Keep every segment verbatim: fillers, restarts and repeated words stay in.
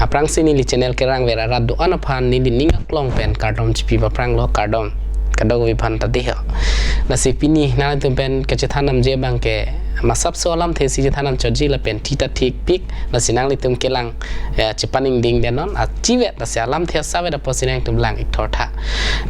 Aphrangsi neli channel kerang vera rat do-an aphan neli ning aklong pen kardom chipi paphranglo, kardom. Kadokave aphan ta dei ho. Lasi pini nanglitum pen kachethan namji abang ke masapso alamthe si chethan namchotji lapen thita thikpik, lasi nanglitum kelang, eh, chepaningding denon achivet, lasi alamthe asavet apotsi nangtum lang ik thortha.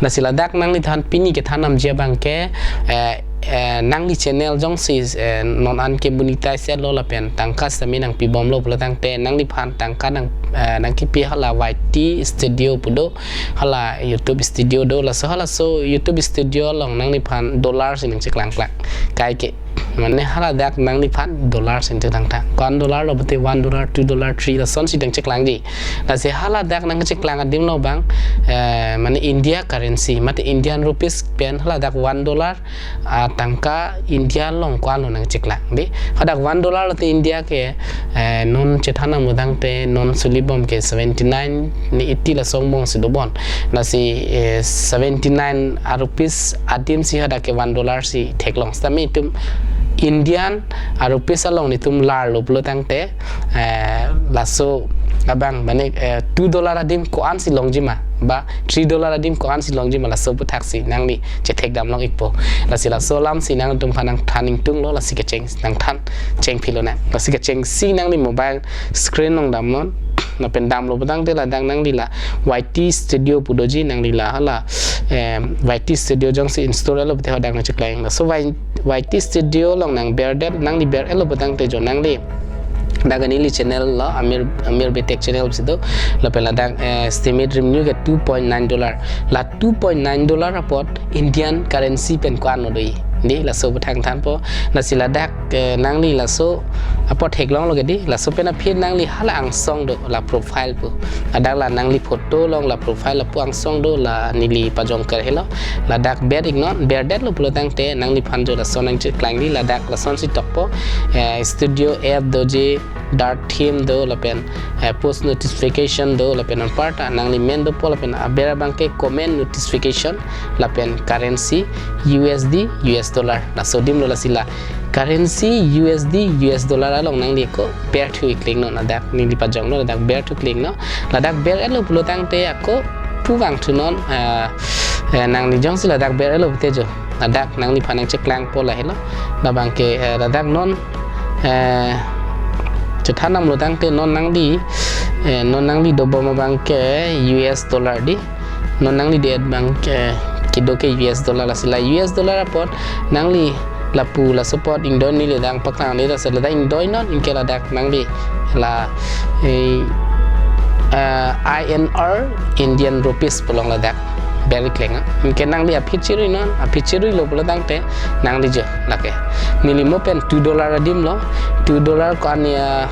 Lasi ladak nangliphan pini kethan namji abang ke, eh, eh, nangli channel jongsi, eh, non an ke monetize lo lapen tangka sitame nangpibomlo pulo tangte nangliphan tangka nang, eh, nangkipi hala Y T Studio pu do, hala YouTube Studio do, laso halaso YouTube Studio along nangliphan dollar si nangcheklang klang. Kaike, mane haladak nangliphan dollar si nangcheklang klang. Ko-an dollar lo pute one dollar, two dollar, three lason si nangcheklangji. Lasi haladak nangcheklang adim lo abang, eh, mane India currency, mate Indian rupees pen haladak one dollar, ah, tangka India along ko-an lo nangcheklang dei. Hadak one dollar lote India ke, eh, non chethan namlo tangte non sulibom ke seventy nine ni eighty laso angbong si dobom. Lasi, eh, seventy nine a rupees adim si hadak ke one dollar si theklong. Sitame itum Indian a rupees along nelitum larlo pulo tangte, eh, laso abang mane, eh, two dollar adim ko-an si longji ma, ba three dollar adim ko-an si longji ma, laso aputhak si nangli chethekdam long ikpo. Lasi laso alam si nangtum aphan nangthan ingtunglo, lasi kecheng nangthan chengphilonang. Lasi kechengsi nangli mobile screen along damnon, lapen damlo pulo tangte ladak nangli la Y T Studio pu doji, nangli la hala, em, Y T Studio jongsi install lo pute hadak nangcheklang. Laso Y, Y T Studio along nangberdet, nangli ber-etlo pulo tangte jo nangli dak neli channel lo, Amir, Amir Betek channel si do, lapen ladak, eh, estimate revenue ke two point nine dollar. La two point nine dollar apot Indian currency pen ko-an lo dei. Dei, laso aputhak thanpo. Lasi ladak, eh, nangli laso apot theklonglo ke dei, laso pen aphi nangli hala angsong do, la profile pu. Ladak la nangli photo along la profile lapu angsong do, la neli pajong ke helo. Ladak ber iknon, berdetlo pulo tangte nangliphan jo lason nangcheklangji, ladak lason si tokpo, eh, studio app doji, dark theme do, lapen, eh, post notification do, lapen anparta nangli men dopo, lapen aber abang ke comment notification, lapen currency U S D, U S dollar. Laso adim lo, lasi la currency U S D, U S dollar along nangli ako berthu ik-lingnon, ladak neli pajonglo, ladak berthu ik-lingnon. Ladak ber-etlo pulo tangte ako pu vangthunon, eh, eh, nangli jongsi ladak ber-etlo pute jo, ladak nangliphan nangcheklangpo lahelo. Labang ke, eh, ladak non, eh, chethan namlo tangte non nangli, eh, non nangli dobom abang ke U S dollar dei. Non nangli det abang ke kedo ke U S dollar, lasi la U S dollar apot nangli lapu laso apot ingdoi, neli ladak paklang, neli laso ladak ingdoinon, anke ladak nangli la, eh, eh, I N R, Indian rupees pu along ladak ber ik-leng. Anke nangli aphi chiruinon, aphi chiruilo pulo tangte nangli jo lake. Neli mo pen two dollar adim lo, two dollar ko-an ya,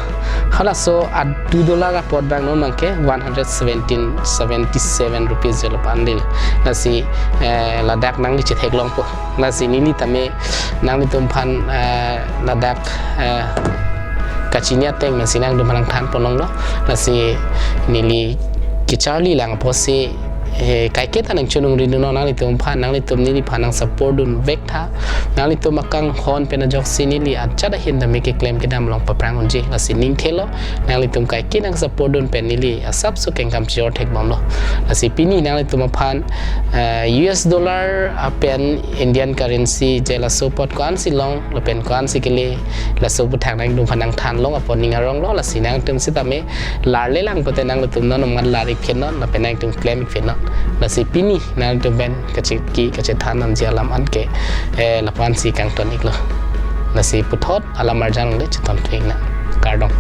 halaso a two dollar apot abang non abang ke one hundred seventeen, seventy seven rupees jo lo pandil. Lasi, eh, ladak nangli chetheklongpo. Lasi neli tame nanglitum aphan, eh, ladak, eh, kachini ateng nangsi nangtum aphan nangthanpon longlo. Lasi neli kecharli lang apotsi, eh, kaiketa nangchonong ri dunnon nanglitum aphan, nanglitum neliphan nang support dun vek tha. Nanglitum akanghon pen ajoksi neli ajat ahin tame keklem kedam along paphrang unji. Lasi ning thelo, nanglitum kaike nang support dun pen neli asapso kengkam chijor thekbomlo. Lasi pini nanglitum aphan, eh, U S dollar apen Indian currency je laso apot ko-an si long, lapen ko-an si kele, laso aputhak nangtum aphan nangthan long apot ning aronglo, lasi nangtum sitame larle lang pute nanglitum non amat lar ik-phenon, lapen nangtum klem ik-phenon. Lasi pini nangtum pen kacheki kachethan namji alam an ke, eh, lapu-an si kangton iklo. Lasi puthot alam arjan le cheton thik na. Kardom.